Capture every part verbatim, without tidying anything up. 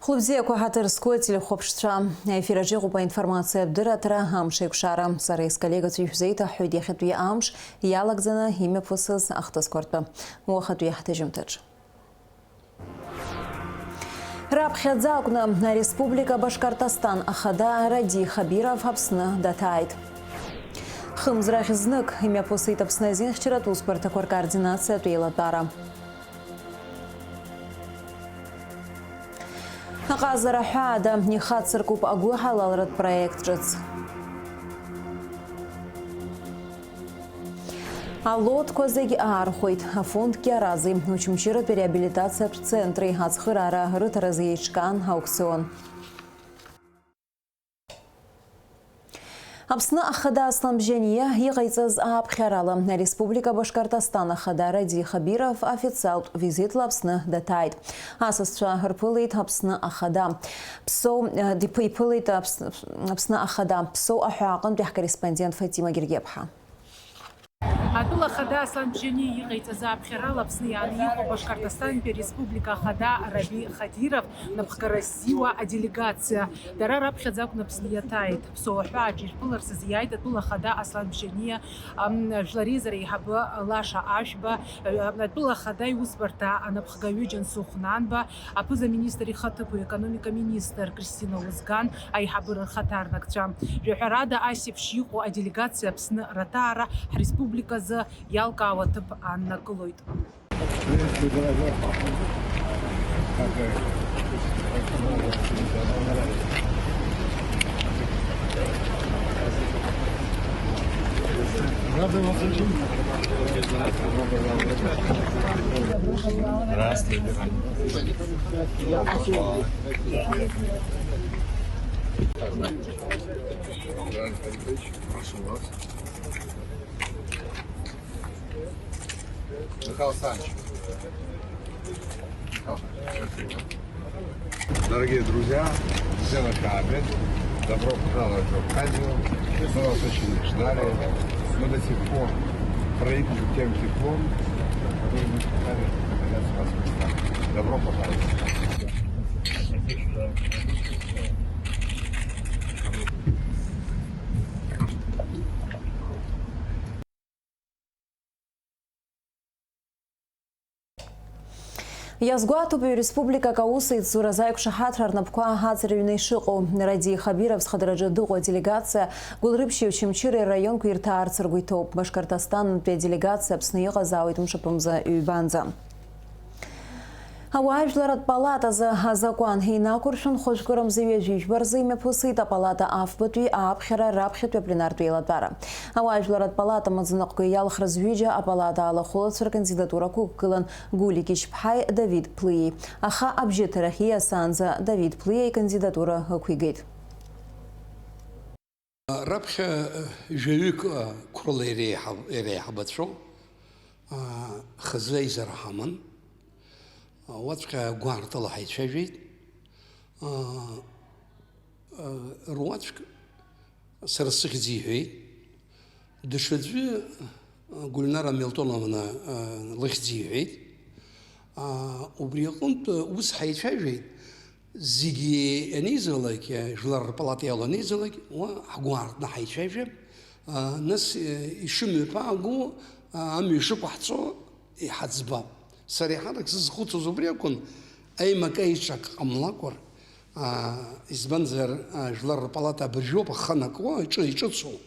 Хәлыбзиақәа ҳаҭыр зқәу ателехәаԥшцәа. Аефир аҿы иҟоуп аинформациатә дырраҭара Амшеикәшара. Сара исколлегацәа ишәзеиҭаҳҳәоит иахьатәи амш иалагӡаны имҩаԥысыз ахҭысқәа ртәы уахатәи ҳҭыжьымҭаҿ. Раԥхьаӡа акәны ареспублика Башкортостан ахада Ради Хабиров Аԥсны даҭааит. Хымз рахь знык имҩаԥысит Аԥсны азинхьчаратә усбарҭақәа ркоординациатә еилатәара. Аҟазара ҳәаада ихацыркуп агәыҳалалратә проект ҿыц. Алотқәа зегь аархәеит, афонд Кьарази Очамчыратәи реабилитациатә центри ацхыраара рыҭаразы еиҿкаан аукцион. Аԥсны ахада Аслан Бжьаниа иҟаиҵаз ааԥхьарала, ареспублика Башкортостан ахада Ради Хабиров официалтә визитла Аԥсны даҭааит. Асасцәа рԥылеит Аԥсны ахада. Ԥсоу, э, диԥ-, иԥылеит Аԥс-, Аԥсны ахада. Ԥсоу аҳәааҟынтәи ҳкорреспондент Фатима Гергиаԥҳа. Атәыла ахада Аслан Бжьаниа иҟаиҵаз ааԥхьарала Аԥсны иааны иҟоу Башкортостантәи Республика Ахада Раби Хадиров напхгара ззиуа аделегациа. Дара раԥхьаӡа акәны Аԥсны иаҭааит. Ԥсоу аҳәааҿы ирԥыларц азы иааит атәыла ахада Аслан Бжьаниа, ам, Жәлар Реизара аиҳабы Лаша Ашәба, ы, атәыла ахада иусбарҭа анапхгаҩы Џьансыхә Нанба, аԥыза-министр ихаҭыԥуаҩ, аекономика министр Кристина Уазган, аиҳабыра рхаҭарнакцәа. Жәаҳәарада, ас еиԥш иҟоу аделегациа Аԥсны раҭаара ҳреспубликазы иалкаауа аҭыԥ ааннакылоит. Здравствуйте. Прошу вас. Михаил Александрович. Дорогие друзья, друзья на Каабе, добро пожаловать в Абхазию. Мы вас очень ждали. Мы до сих пор проникнуты тем теплом, который мы испытали, когда с вас. Добро пожаловать. Иазгәаҭоуп, республикак аусеицуразы аиқәшаҳаҭра рнапқәа аӡырҩны ишыҟоу. Ради Хабиров зхадраҿы дыҟоу аделегациа Гәылрыԥшьи Очамчыреи раионқәа ирҭаарц ргәы иҭоуп. Башкортостантәи аделегациа Аԥсны иҟазаауеит мшаԥымза ҩбанӡа. Ауаажәларратә палатазы азакәан инақәыршәын, хәажәкырамза ҩажәи жәба рзы имҩаԥысит апалата афбатәи ааԥхьара раԥхьатәи апленартә еилатәара. Ауаажәларратә палата амаӡаныҟәгаҩ иалхра зҩыџьа апалата алахәылацәа ркандидатурақәа ықәгылан Гулик Ишьԥҳаи Давид Плиеи. Аха абжьыҭарахь ииасаанӡа Давид Плиа икандидатура ықәигеит. Раԥхьа, э, жәаҩык, э, қәрала иреиҳаб-, иреиҳабацәоу, э, хазы аизара ҳаман. Уаҵәҟьа гәаартыла ҳаицәажәеит. Э, э, руаӡәк сара сыхьӡ иҳәеит. Даҽаӡәы, э, Гульнара Мелтоновна, э, лыхьӡ иҳәеит. Э, убри аҟынтә ус ҳаицәажәеит. Зегьы анеизалак, жәлар рпалата иалоу анеизалак, уа ҳгәы аартны ҳаицәажәап, а, нас, э, ишымҩаԥааго, а, амҩа ишықәаҳҵо иҳаӡбап. Сара еиҳарак сзызхәыцуаз убри акәын, аимак-аиҿак ҟамлакәар, а, избанзар, а, жәлар рпалата абыржәоуп ахы анакуа, иҿы, иҿыцу.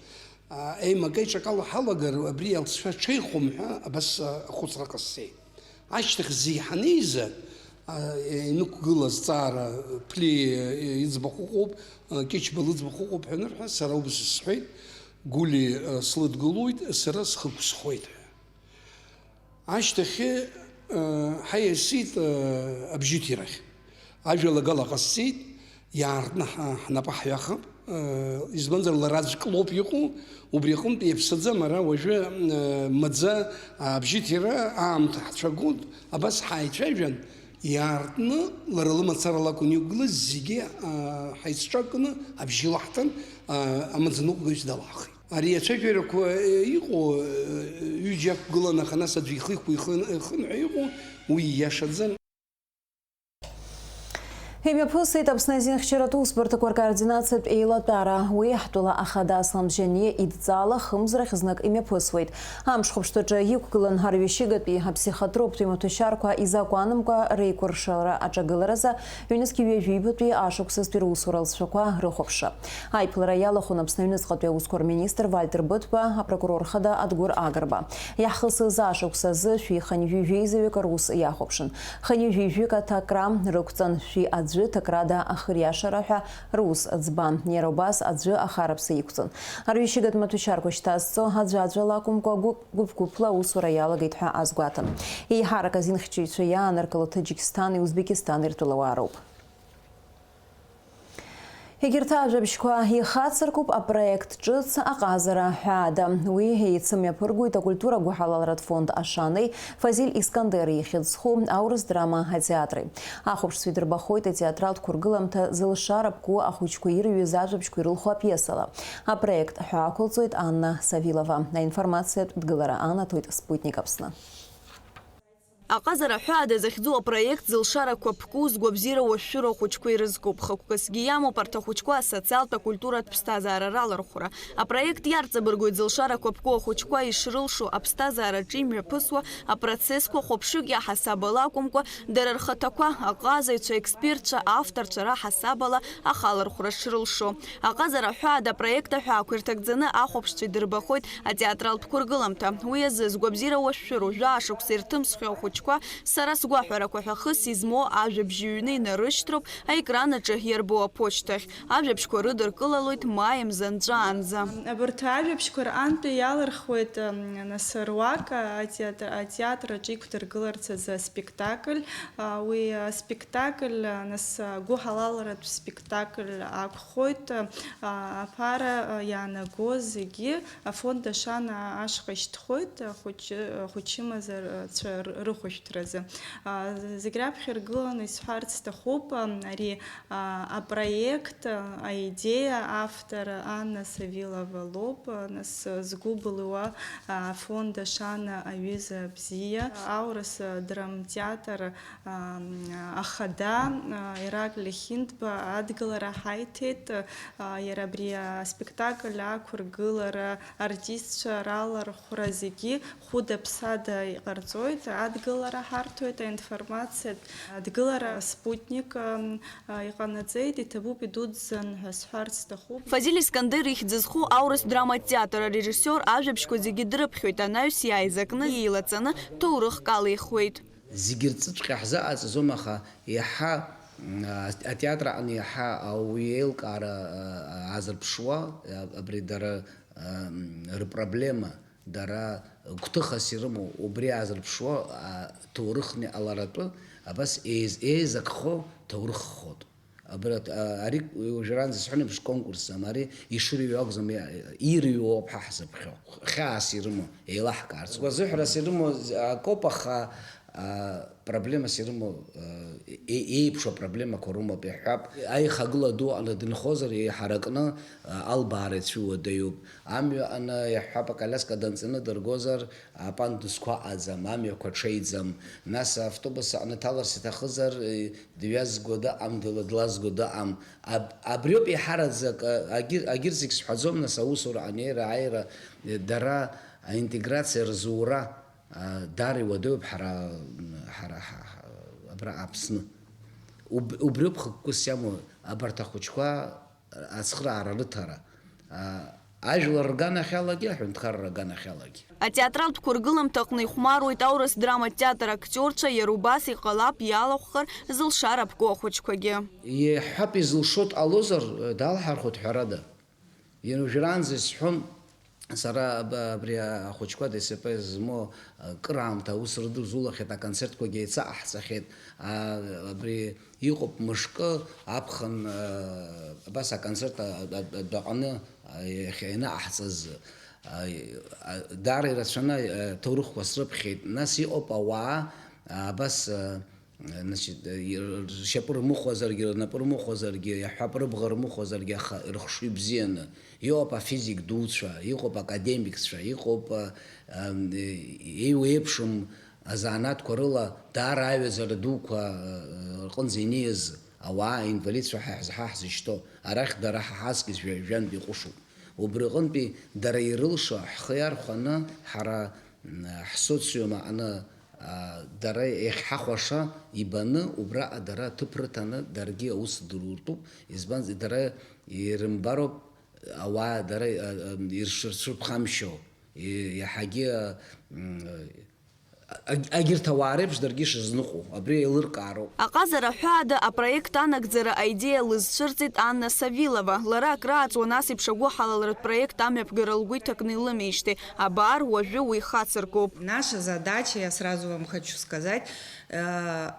А, аимак-аиҿак ала ҳалагар, абри алҵшәа ҽеихом ҳәа абас, а, ахәыцра ҟасҵеит. Ашьҭахь зегь ҳанеиза, а, инықәгылаз ҵаара, Ԥлиа иӡбахә ыҟоуп, а, Кьычба лыӡбахә ыҟоуп ҳәа анырҳәа, сара убас сҳәеит, Гәли, а, слыдгылоит, сара схы қәсхуеит ҳәа. Ашьҭахьы, а, ҳаиасит, а, абжьыҭирахь. Ажәалагала ҟасҵеит, иаартны ҳа-, ҳнапы ҳҩахап, э, избанзар, лара аӡәк лоуп иҟоу, убри аҟынтә иаԥсаӡам, ара уажәы, э, маӡа, абжьыҭира аамҭа ҳцәагоит, абас ҳааицәажәан, иаартны лара лымацара лакәын иқәгылаз, зегьы, а, ҳаицҿакны абжьы лаҳҭан, а, амаӡаныҟәгаҩыс далаҳхит. Ари ацәажәарақәа, э, иҟоу, э, ҩыџьа ақәгылан, аха нас аӡәы ихы иқәу ихын-, ихынҳәа иҟоу, уи ииашаӡам. Имҩаԥысит Аԥсны азинхьчаратә усбарҭақәа ркоординациатә еилатәара. Уи ҳтәыла ахада Аслан Бжьаниа идҵала хымзрахь знык имҩаԥысуеит. Амш хәаԥштәаҿы иқәгылан арҩашьыгатәи аԥсихотроптәи маҭәашьарқәа изакәанымкәа реикәыршара аҿагыларазы ҩнызқь ҩажәибатәи ашықәсазтәи русура лҵшәақәа рыхәаԥшра. Аиԥылара иалахәын Аԥсны аҩныҵҟатәи аусқәа рминистр Вальтер Быҭәба, апрокурор хада Адгәыр Агрба. Иаҳхысыз ашықәс азы шәи хынҩажәи жәеизаҩык рус иахәаԥшын. Хынҩажәи жәаҩык аҭакра рықәҵан, шәи аӡәы ҭакрада ахыриашара ҳәа рус ӡбан. Иара убас аӡәы ахараԥсы иқәҵан. Арҩашьыгатә маҭәашьарқәа шьҭазҵо аӡәаӡәала акәымкәа, гәыԥ-гәыԥла аусура иалагеит ҳәа азгәаҭан. Еиҳарак азинхьчаҩцәа иааныркыло Таџьықисҭани Узбекистани ртәылауаа роуп. Егьырҭ ажәабжьқәа ихацыркуп апроект ҿыц Аҟазара ҳәаада. Уи еицымҩаԥыргоит акультура гәыҳалалратә фонд Ашанеи Фазиль Искандери ихьыӡ зху аурыс драма атеатри. Ахәаԥшцәа идырбахоит атеатралтә қәыргыламҭа зылшара ԥку ахәыҷқәа ирыҩыз ажәабжьқәа ирылху апиесала. Апроект ҳәа ақәылҵоит Анна Савилова. Аинформациатә дгылара анаҭоит Спутник Аԥсны. Аҟазара ҳәаада захьӡу апроект зылшарақәа ԥку, згәабзиара уашәшәыроу ахәыҷқәа ирызкуп. Хықәкысгьы иамоуп арҭ ахәыҷқәа асоциалтә, акультуратә ԥсҭазаара ралархәра. Апроект иарҵабыргуеит зылшарақәа ԥку ахәыҷқәа ишрылшо аԥсҭазаараҿы имҩаԥысуа апроцессқәа хәаԥшык иаҳасабала акәымкәа, дара рхаҭақәа, аҟазаҩцәа, експертцәа, авторцәа раҳасабала ахалархәра шрылшо. Аҟазара ҳәаада апроект аҳәаақәа ирҭагӡаны ахәаԥшцәа идырбахоит атеатралтә қәыргыламҭа. Уи азы згәабзиара уашәшәыроу жәаа шықәса ирҭымсхьоу ахәыҷқәа сара сгәаҳәарақәа ҳәа хыс измоу ажәабжь ҩны инарышьҭроуп аекран аҿы иарбоу аԥошьҭахь. Ажәабжьқәа рыдыркылалоит маи мза нҵәаанӡа. Абарҭ ажәабжьқәа рҟынтәи иалырхуеит, м, нас руак атеатр, атеатр аҿы иқәдыргыларц азы аспектакль. А, уи аспектакль, а, нас, а, гәыҳалалратә спектакль акәхоит. А, аԥара, а, иаанаго зегьы афонд Ашана ашҟа ишьҭхоит, ахәыҷы, ахәыҷымазарцәа р-, рыхәышәтәразы. А, зегь раԥхьа иргыланы исҳәарц сҭахуп, а, ари, а, апроект, а, аидеиа автор Анна Савилова лоуп, а, нас згәы былуа, а, афонд Ашана аҩыза бзиа, аурыс, а, драмтеатр, а, ахада, а, Ираклиа Хьынтба адгылара ҳаиҭеит, а, иара абри аспектакль ақәыргылара, артистцәа ралархәра зегьы хәыда-ԥсада иҟарҵоит, адгылара ҳарҭоит, аинформациатә адгылара Спутник, а, а, иҟанаҵеит, иҭабуп идуӡӡан ҳәа сҳәарц сҭахуп. Фазиль Искандер ихьӡ зху аурыс драматә театр арежиссиор ажәабжьқәа зегьы дрыԥхьоит, анаҩс иааизакны, иеилаҵаны, ҭоурыхк алихуеит. Зегьы рҵыҵәҟьа ҳзыҟаҵаӡом, аха иаҳа, м, а, атеатр аҟны иаҳа ауаҩы еилкаара, а, а, азырԥшуа, а, абри дара, а, м, рпроблема, дара гәҭыхас ирымоу, убри азырԥшуа, а, ҭоурыхны иҟаларатәы, абас еиз-, еизакхо ҭоурыххоит. Абра, а, ари уажәраанӡа исҳәон еиԥш конкурсӡам, ари ишырыҩуа акәӡам, иа-, ирыҩуа ауп ҳа ҳзыԥхьо. Хьаас ирымоу, еилаҳкаарц. Гәазыҳәарас ирымоу акоуп, аха, а, проблемас ирымоу, а, е-, еиԥшу апроблемақәа рымоуп, иаҳҳәап, аихагыла ду аҟны дынхозар, еиҳаракны, а, албаара ицәуадаҩуп. Амҩа аҟны, иаҳҳәап, аколиаска данҵаны дыргозар, апандусқәа аӡам, амҩақәа ҽеиӡам. Нас автобус аҟны дҭаларц иҭахызар, е, дҩазго дыҟам, дыла-, длазго дыҟам. Аб-, абриоуп еиҳараӡак, а, агьыр-, агьырҭ зегь сҳәаӡом, нас аусура анеира, ааира, е, дара аинтеграциа рзура, а, даара иуадаҩуп ҳара, ҳара, ҳа, ҳа, абра Аԥсны. Уб-, убриоуп хықәкыс иамоу абарҭ ахәыҷқәа ацхыраара рыҭара, а, ажәлар рганахьалагьы, аҳәынҭқарра аганахьалагьы. Атеатралтә қәыргыламҭаҟны ихәмаруеит аурыс драматә театр актиорцәа, иара убас иҟалап иалахәхар зылшара ԥку ахәыҷқәагьы. Иаҳҳәап, изылшо дҟалозар, далҳархәоит ҳәарада. Иара уажәраанӡа исҳәон, сара аб-, абри ахәыҷқәа ДСП змоу, а, кыраамҭа аус рыдырзулахьеит, аконцертқәагьы еицаҟаҳҵахьеит. А, абри иҟоуп мышкы аԥхын, а, абас аконцерт а-, а-, адәаҟны, а, иахьа ианаҟаҳҵаз, а, а, даара ирацәаны, а, ҭоурыхқәа срыԥхьеит. Нас иҟоуп ауаа, а, абас, а, Значит, э, ир-, ршьапы рмыхәозаргьы, рнапы рмыхәозаргьы, иаҳҳәап, рыбӷа рмыхәозаргьы, аха ирыхшо ибзианы. Иҟоуп афизик дуцәа, иҟоуп академикцәа, иҟоуп, э, ам, э, еиуеиԥшым азанааҭқәа рыла даара аҩаӡара дуқәа, э, рҟынӡа инеиз Ауаа инвалидцәа ҳа ҳзы-, ҳа ҳзышьҭоу, арахь дара ҳа ҳазкыз жәа-, жәантә иҟәышуп. Убри аҟынтәи дара ирылшо ҳхы иархәаны ҳара, м, ҳсоциум аҟны, а, дара иахьҳахәаша ибаны, убраҟа дара аҭыԥ рыҭаны даргьы аус дыруртәуп, избанзар, дара ирымбароуп, ауаа дара, а, а, иршырцәыԥхамшьо, и-, иаҳагьы, а, м, Аг-, агьырҭ ауаа реиԥш даргьы ишазныҟәо, абри еилыркаароуп. Аҟазара ҳәаада апроект анагӡара аидеиа лызцәырҵит Анна Савилова. Лара акрааҵуан ас еиԥш агәыҳалалратә проект амҩаԥгара лгәы иҭакны илымеижьҭеи. Абар, уажәы уи хацыркуп. Наша задача, я сразу вам хочу сказать, э,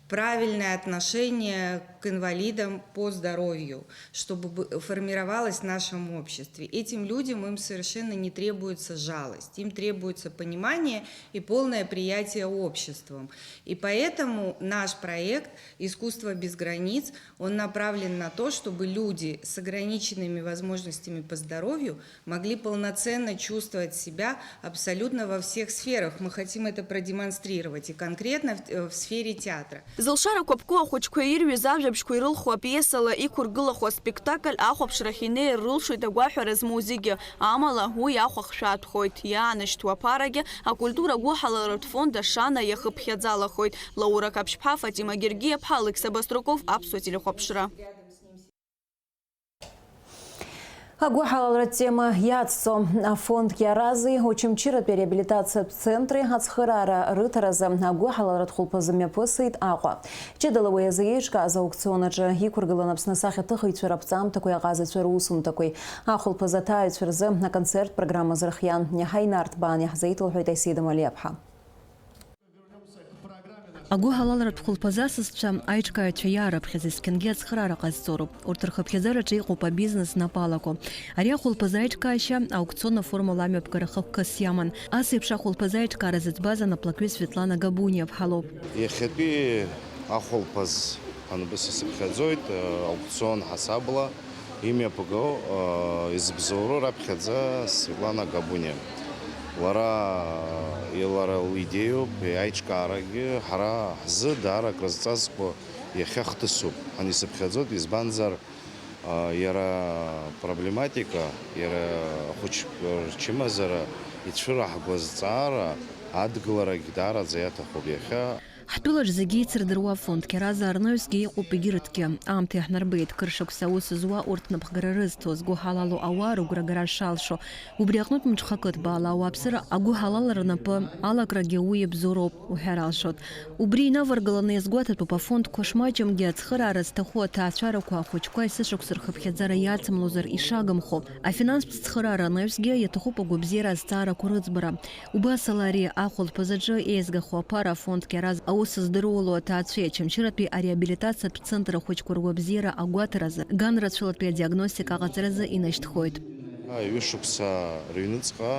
правильное отношение к инвалидам по здоровью, чтобы бы-, формировалось в нашем обществе. Этим людям, им совершенно не требуется жалость, им требуется понимание и полное приятие обществом. И поэтому наш проект «Искусство без границ», он направлен на то, чтобы люди с ограниченными возможностями по здоровью могли полноценно чувствовать себя абсолютно во всех сферах. Мы хотим это продемонстрировать и конкретно в, э, в сфере театра. Зылшарақәа ԥку ахәыҷқәа ирҩыз ажәабжьқәа ирылху апиесала иқәыргылахо аспектакль ахәаԥшрахь инеир рылшоит агәаҳәара змоу зегьы, амала уи ахә ахшәа аатәхоит, иаанашьҭуа аԥарагьы акультура гәыҳалалратә фонд Ашана иахыԥхьаӡалахоит. Лаура Қаԥшьԥҳа, Фатима Гергиаԥҳа, Алықьса Баструков, Аԥсуа телехәаԥшра. Агәыҳалалратә тема иацҵо афонд Кьарази Очамчыратәи ареабилитациатә центри ацхыраара рыҭаразы агәыҳалалратә хәылԥазы мҩаԥысит Аҟәа. Ҷыдала уи азы еиҿкааз аукцион аҿы иқәыргылан Аԥсны асахьаҭыхыҩцәа раԥҵамҭақәеи аҟазацәа русумҭақәеи. Ахәылԥазы аҭааҩцәа рзы аконцерттә программа азырхиан. Иаҳа инарҭбаан иаҳзеиҭалҳәеит Аисеида Малиаԥҳа. Агәыҳалалратә хәылԥазы асасцәа аиҿкааҩцәа иаарыԥхьаз есқьынгьы ацхыраара ҟазҵароуп. Урҭ рхыԥхьаӡараҿы иҟоуп абизнес знапы алаку. Ари ахәылԥазы аиҿкаашьа аукционна формала амҩаԥгара хықәкыс иаман. Ас еиԥш ахәылԥазы аиҿкаара зыӡбаз анаплакҩы Светлана Габуниа-ԥҳа лоуп. Иахьатәи ахәылԥаз анбыс исыԥхьаӡоит, аукцион ҳасабла. Имҩаԥго, э, изыбзоуроу раԥхьаӡа Светлана Габуниа. Лара, э, лара лидеиоуп, аиҿкаарагьы ҳара ҳзы даара акрызҵазкуа иахьа хҭысуп. Ани сыԥхьаӡоит, избанзар, э, иара проблематика, иара ахәыҷ рчымазара ицәыраҳго азҵаара адгыларагь даараӡа иаҭахуп иахьа. Ҳтәылаҿ зегьы еицырдыруа афонд Кьаразаа рнаҩсгьы иҟоуп егьырҭгьы. Аамҭа иаҳнарбеит, кыр шықәса аус зуа урҭ напхгара рызҭоз гәыҳалало ауаа рыгәрагара шалшо. Убри аҟнытә мҽхакы ҭбаала ауааԥсыра агәыҳалалра рнапы алакрагьы уи иабзоуроуп уҳәар алшоит. Убри инаваргаланы иазгәаҭатәуп афондқәа шмаҷымгьы ацхыраара зҭаху аҭаацәарақәа ахәыҷқәа есышықәса рхыԥхьаӡара иацымлозар ишагымхо. Афинанстә цхыраара анаҩсгьы иаҭахуп агәабзиара азҵаарақәа рыӡбара. Убас ала ари ахәылԥазаҿы еизгахо аԥара афонд Кьараз аус здыруало аҭаацәеи Очамчыратәи ареабилитациатә центр ахәыҷқәа ргәабзиара агәаҭаразы, ганрацәалатәи адиагностика аҟаҵаразы инашьҭхоит. Ҩышықәса рыҩныҵҟа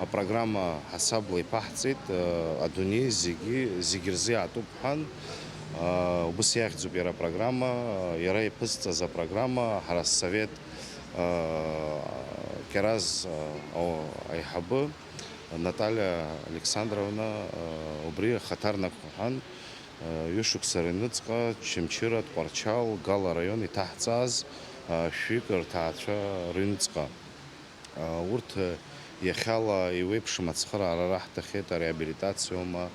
апрограмма ҳасабла иԥаҳҵеит, адунеи зегьы, зегьы рзы иаатуп ҳәан. Убыс иахьӡуп иара апрограмма, иара иԥызҵаз апрограмма, ҳара ссовет, Кьараз, аиҳабы, Наталиа Александровна, э, убри ахаҭарнакқәа ҳәан, э, ҩышықәса рыҩныҵҟа Чымчыра, Тҟәарчал, Гала араион иҭаҳҵааз, э, шәҩык рҭаацәа рыҩныҵҟа. Э, урҭ, э, иахьала еиуеиԥшым ацхыраара раҳҭахьеит, ареабилитациоума,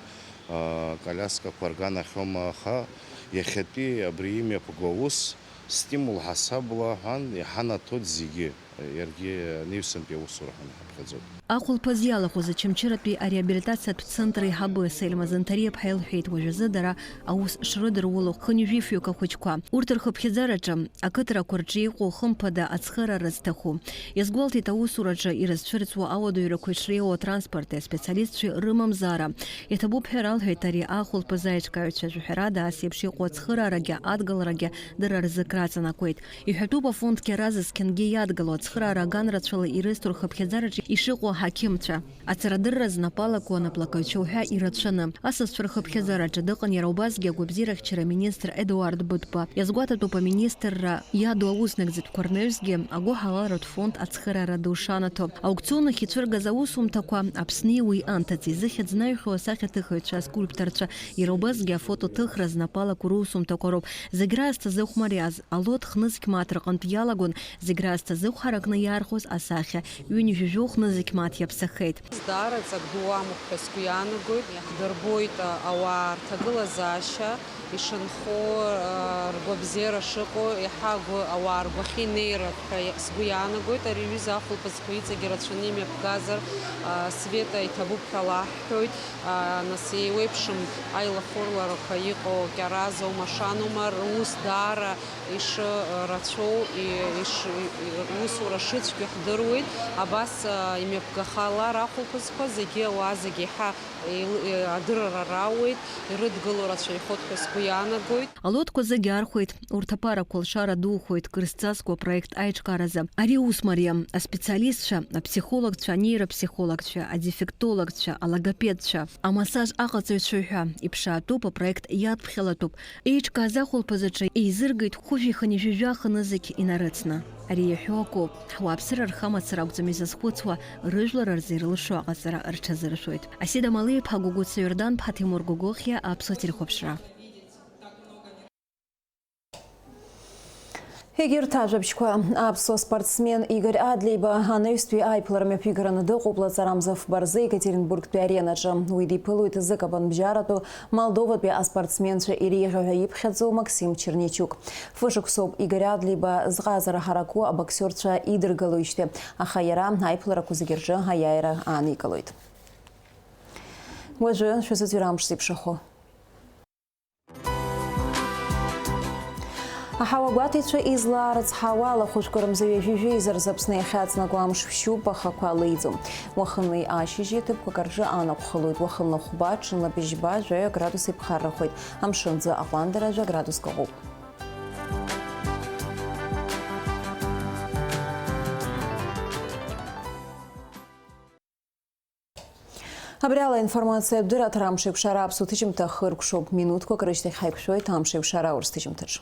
э, коляскақәа рганахьоума, аха иахьатәи абри имҩаԥго аус стимул ҳасабла ҳәан иҳанаҭоит зегьы. Иаргьы анаҩсантәи аусура ҳәа иҳаԥхьаӡоит. Ахәылԥаз иалахәыз Очамчыратәи ареабилитациатә центр аиҳабы Сельма Занҭариаԥҳа илҳәеит, уажәазы дара аус шрыдыруло хынҩажәи фҩык ахәыҷқәа. Урҭ рхыԥхьаӡараҿы ақыҭарақәа рҿы иҟоу хымԥада ацхыраара зҭаху. Иазгәалҭеит аусураҿы ирызцәырҵуа ауадаҩрақәа ишреиуоу атранспорти аспециалистцәеи рымамзаара. Иаҭабуп ҳәа ралҳәеит ари ахәылԥаз аиҿкааҩцәа, жәаҳәарада ас еиԥш иҟоу ацхыраарагьы адгаларагьы дара рзы краҵанакуеит. Иҳәатәуп, афонд Кьараз зқьынгьы иадгыло ацхыраара аганрацәала ирызҭо рхыԥхьаӡараҿы ишыҟоу Ҳақьымцәа. Ацарадырра знапы алаку анаплакаҩцәа уҳәа ирацәаны. Асасцәа рхыԥхьаӡараҿы дыҟан иара убасгьы агәабзиарахьчара аминистр Едуард Быҭәба. Иазгәаҭатәуп аминистрра иаду ауснагӡатәқәа рнаҩсгьы агәыҳалалратә фонд ацхыраара ду шанаҭо. Аукцион ахь ицәыргаз аусумҭақәа Аԥсни уи анҭыҵ изыхьӡ знаҩхьоу асахьаҭыхыҩцәа, аскульпторцәа, иара убасгьы афотоҭыхра знапы алаку русумҭақәа роуп. Зегь раасҭа зыхәмариаз, Алоҭ хнызқь мааҭ рҟынтә иалагон, зегь раасҭа зыхә ҳаракны иаархәоз асахьа, ҩынҩажәижәохә нызқь мааҭ иаԥсахеит. Даараӡа ак ду амоуп ҳәа сгәы иаанагоит. Иаҳдырбоит, а, ауаа рҭагылазаашьа ишанхо, а, ргәабзиара шыҟоу, еиҳа агәы, ауаа ргәахьы инеироуп ҳәа сгәы иаанагоит. Ари аҩыза ахәылԥазқәа иҵегь ирацәаны имҩаԥгазар, а, Света иҭабуп ҳәа лаҳҳәоит. А, нас еиуеиԥшым аилахәырларақәа иҟоу Кьаразоума, Шанума рус даара ишрацәоу, и-, иш-, и-, русура шыцәгьоу ҳдыруеит. Абас, а, имҩаԥгахалар ахәылԥазқәа зегьы, ауаа зегьы еиҳа еил-, е-, адырра рауеит, ирыдгыло рацәаҩхоит ҳәа сгәы иаанагоит. Алоҭқәа зегьы архәеит, урҭ аԥарақәа лшара духоит, кыр зҵазкуа апроект аиҿкааразы. Ари аус мариам аспециалистцәа, аԥсихологцәа, анеиропсихологцәа, адефектологцәа, алогопедцәа, амассаж аҟаҵаҩцәа ҳәа иԥшаатәуп, апроект иадԥхьалатәуп. Еиҿкааз ахәылԥаз аҿы еизыргеит хәышәи хынҩажәи жәаха нызқь инарыцны. Ари иаҳәо акоуп, ҳуааԥсыра рхы амацара акәӡам изызхәыцуа, рыжәлар рзы ирылшо аҟаҵара рҽазыршәоит. Асида Малиа-иԥҳа Гәыгәыца Иордан-ԥҳа Ҭемур Гогохиа, Аԥсуа телехәаԥшра. Егьырҭ ажәабжьқәа. Аԥсуа спортсмен Игорь Адлеиба анаҩстәи аиԥылара мҩаԥигараны дыҟоуп лаҵарамза фба рзы Екатеринбургтәи аренаҿы. Уи диԥылоит зыкапанбжьаратәу Молдоватәи аспортсменцәа иреиӷьу ҳәа иԥхьаӡоу Максим Черничук. Фышықәсоуп Игорь Адлеиба зҟазара ҳараку абоксиорцәа идыргалоижьҭеи, аха иара аиԥыларақәа зегьы рҿы аиааира ааникылоит. Уажәы шәазыӡырҩ амш зеиԥшрахо. Аҳауагәаҭаҩцәа излаарыцҳауа, алахәыжәқәа рымза ҩажәи жәеиза рзы Аԥсны иахьаҵнагоу амш шәшьуп, ахақәа леиӡом. Уахынлеи ашьыжьи ҭыԥқәак рҿы анаҟә хылоит, уахынла хәба, ҽынла быжьба, жәаҩа градус иԥхаррахоит. Амшын аӡы аҟәандара жәа градуск ыҟоуп. Абри ала аинформациатә дырраҭара амшеиқәшара аԥсуа ҭыжьымҭа хыркәшоуп. Минуҭқәак рышьҭахь ҳаиқәшәоит амшеиқәшара аурыс ҭыжьымҭаҿы.